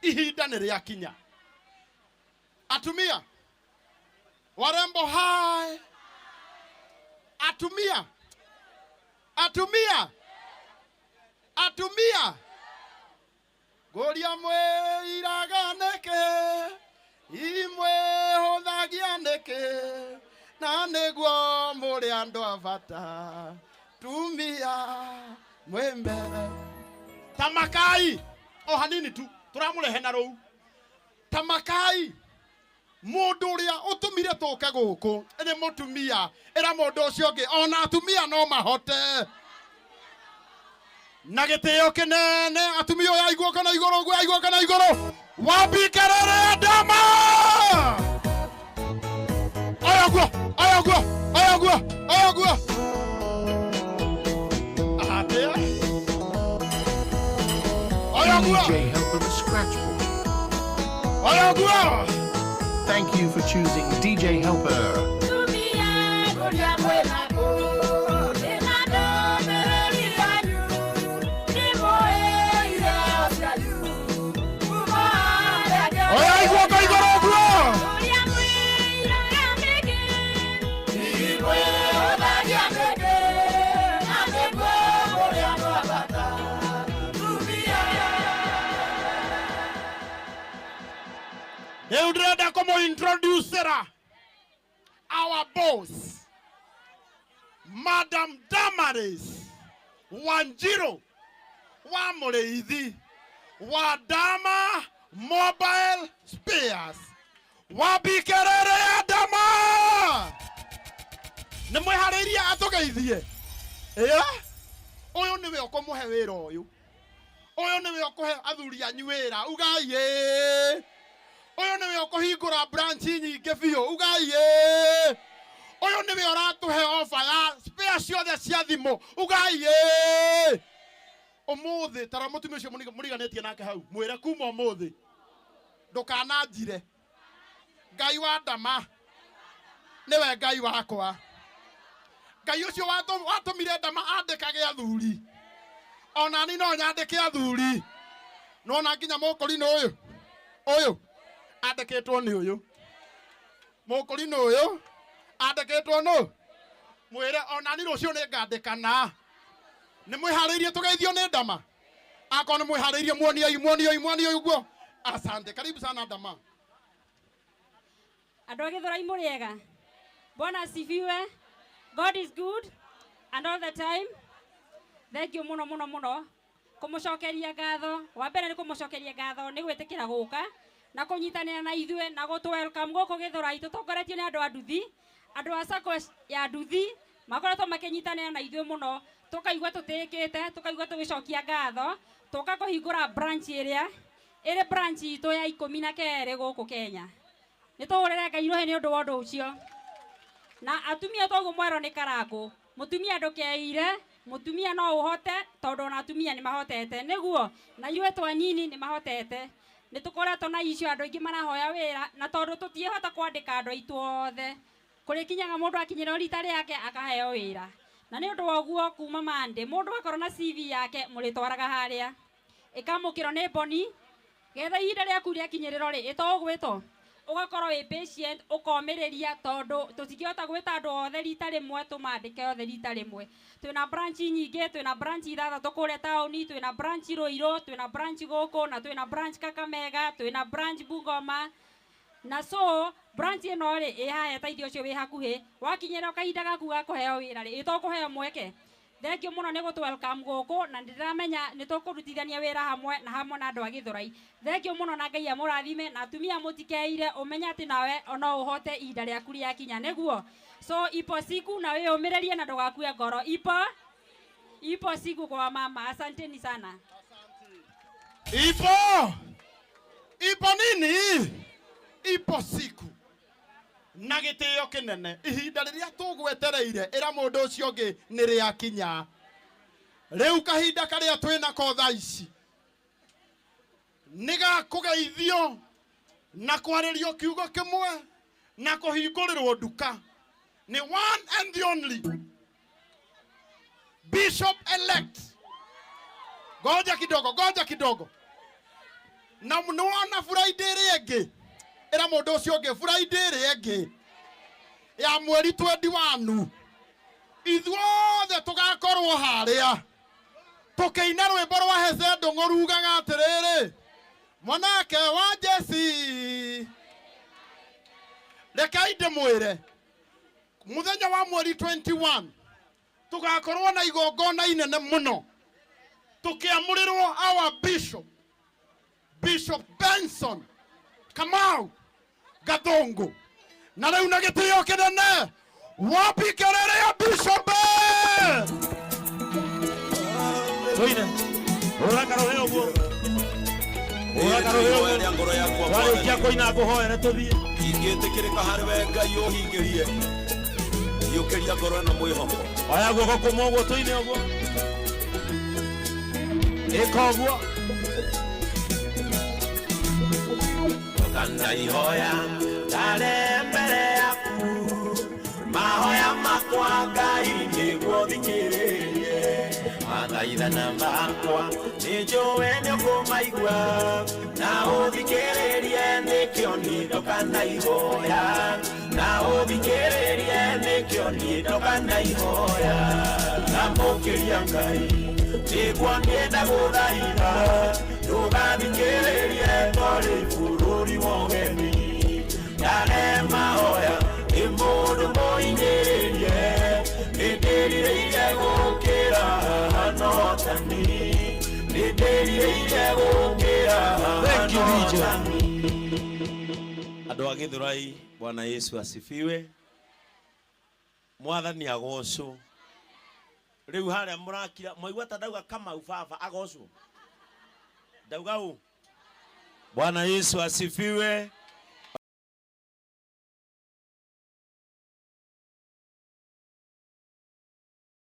Ihinda nĩ rĩakinya. Atumia warembo hai, atumia, atumia, atumia, ngũria mwĩiraga nĩkĩ, imwĩhũthagia nĩkĩ, na nĩguo mũrĩ andũ a bata, tumia mwĩ mbere. Tamakai o hanini tu, tũramũrehe na rũu. Tamakai mũndũ ũrĩa ũtũmire tũke gũkũ nĩ mũtumia. Ĩra mũndũ ũcio ũngĩ ona atumia no mahote. Na gĩtĩo kĩnene atumia oya guoko na igũrũ, guoya guoko na igũrũ, wambikerere ndama. Oya guo, oya guo, oya guo, oya guo. Atĩa? Oya guo. DJ Helper the Scratch Boy. Oya guo. Thank you for choosing DJ Helper. Oya guoko igũrũ guo. Rĩu ndĩrenda kũmũ-introducera our boss, Madam Damaris Wanjiru wa Mũrĩithi wa Dama Mobile Spares. Wambikerere ya Dama, nĩ mwĩharĩirie atũgeithie? Ĩa, ũyũ nĩwe ũkũmũhe wĩra, ũyũ ũyũ nĩwe ũkũhe athuri anyu wĩra, ugai ĩĩ. Ũyũ nĩwe ũkũhingũra branch nyingĩ biũ, ugai ĩĩ. Ũyũ nĩwe ũratũhe ofa ya spare ciothe cia thimũ, ugai ĩĩ. Ũmũthĩ tara mũtumia ũcio mũriganĩtie nake hau, mwĩre kuma ũmũthĩ ndũkananjire. Ngai wa Ndama nĩwe Ngai wakwa. Ngai ũcio watũmire Ndama andĩkage athuri, onani no nyandĩke athuri. Nona nginya mũkũrinũ ũyũ, ũyũ andĩkĩtwo nĩ ũyũ mũkũrinũ ũyũ andĩkĩtwo nũ. Mwĩre onani rũciũ nĩ ngandĩkana. Nĩ mwĩharĩirie tũgeithio nĩ Ndama? Akorwo nĩ mwĩharĩirie, muoniei, muoniei, muoniei ũguo. Asante, karibu sana, Ndama. Andũ a Gĩthũrai, mũrĩega? Bwana asifiwe. God is good and all the time. Thank you mũno mũno mũno. Kũmũcokeria ngatho, wa mbere nĩ kũmũcokeria ngatho nĩ gwĩtĩkĩra gũka na kũnyitanĩra na ithuĩ na gũtũ welcome gũkũ Gĩthũrai. Tũtongoretio nĩ andũ a nduthi, andũ a sacco ya nduthi makoretwo makĩnyitanĩra na ithuĩ mũno, tũkaigua tũtĩĩkĩte, tũkaigua tũgĩcokia ngatho. Tũka kũhingũra branch ĩrĩa ĩrĩ branch itũ ya 12 gũkũ Kenya. Nĩ tũhũrĩre Ngai rũhĩ nĩ ũndũ wa ũndũ ũcio. Na atumia, toguo mwerwo nĩ Karangũ, mũtumia ndũkeire, mũtumia no ũhote, tondũ ona atumia nĩ mahotete, nĩguo na ithuĩ twanyini nĩ mahotete. Nĩ tũkoretwo na icio andũ aingĩ marahoya wĩra, na tondũ tũtiĩhota kwandĩka andũ aitũ othe, kũrĩkinyaga mũndũ akinyĩrwo rita rĩake akaheo wĩra. Na nĩ ũndũ wa ũguo, kuma Monday, mũndũ akorwo na CV yake, mũrĩtwaraga harĩa, ĩkamũkĩrwo nĩ Boni, getha ihinda rĩaku rĩakinyĩrĩrwo rĩ, ĩtogwĩtwo ũgakorwo wĩ patient, ũkomĩrĩria, tondũ tũtingĩhota gwĩta andũ othe rita rĩmwe, tũmandĩke othe rita rĩmwe. Twĩna branch nyingĩ, twĩna branch ithathatũ kũrĩa taũni, twĩna branch Rũirũ, twĩna branch gũkũ, na twĩna branch Kakamega, twĩna branch Bungoma. Na so branch ĩno rĩ, ĩ haha ĩteithio ũcio wĩ hakuhĩ. Wakinyĩrwo kahinda gaku ga kũheo wĩra rĩ, ĩtũkũheo mweke. Thank you mũno nĩ gũtũ welcome gũkũ, na ndĩramenya nĩ tũkũrutithania wĩra hamwe na hamwe na andũ a Gĩthũrai. Thank you mũno, na Ngai amũrathime. Na atumia, mũtikeire, ũmenye atĩ nawe no ũhote ihinda rĩaku rĩakinya, nĩguo. So ipo siku, na wĩyũmĩrĩrie na ndũgakue ngoro. Ipo siku kwa mama. Asanteni sana. Ipo, ipo nini? Ipo siku. Na gĩtĩo kĩnene, ihinda rĩrĩa tũgwetereire, ĩra mũndũ ũcio ũngĩ, nĩ rĩakinya rĩu. Kahinda karĩa twĩnako thaa ici nĩ ga kũgeithio na kwarĩrio kiugo kĩmwe na kũhingũrĩrwo nduka nĩ one and the only bishop elect. Ngoja kidogo, ngoja kidogo. Na nĩ wona Friday ĩrĩa ĩngĩ, ĩra mũndũ ũcio ũngĩ Friday ĩrĩa ĩngĩ ya mweri 21, ithuothe tũgakorwo harĩa tũkĩina rwĩmbo rwa Heze Ndũng'ũ rugaga atĩrĩrĩ, mwanake wa Jesi. Rekei ndĩmwĩre, mũthenya wa mweri 21 tũgakorwo na igongona inene mũno tũkĩamũrĩrwo our bishop, Bishop Benson Kamau Gathungu. Na rĩu na gĩtĩo kĩnene, wapi kelele ya Bishop? Tũine hũra karohe ũguo, hũra karohe ũguo. Rĩa ngoro yakwa. Warĩkia kũina ngũhoere tũthiĩ. Ingĩtĩkĩrĩka harĩ we Ngai, ũhingĩrie hiũkĩria ngoro ĩno mwĩhoko. Oya guoko kũmwe ũguo, tũine ũguo, ĩka ũguo. Kana ihoya ndarĩ mbere yaku, mahoya makwa Ngai nĩguo thikĩrĩrie, mathaithana makwa nĩ njũĩ nĩ ũkũmaigua na ũthikĩrĩrie, nĩkĩo niĩ ndoka ihoya na ũthikĩrĩrie, nĩkĩo niĩ ndoka ihoya ndamũkĩria Ngai nĩguo niĩ ndagũthaitha ndũgathikĩrĩrie tondũ bũrũri wa ũgeni ndare mahoya nĩ mũndũ mũhinyĩrĩrie, nĩndĩrirĩire gũkĩra hanotani, nĩndĩrirĩire gũkĩra. Thank you, DJ. Andũ a Gĩthũrai, Bwana Yesu asifiwe. Mwathani agocwo. Rĩu harĩa mũrakira mwaigua ta ndauga Kamau baba agocwo, ndauga ũ. Bwana Yesu asifiwe.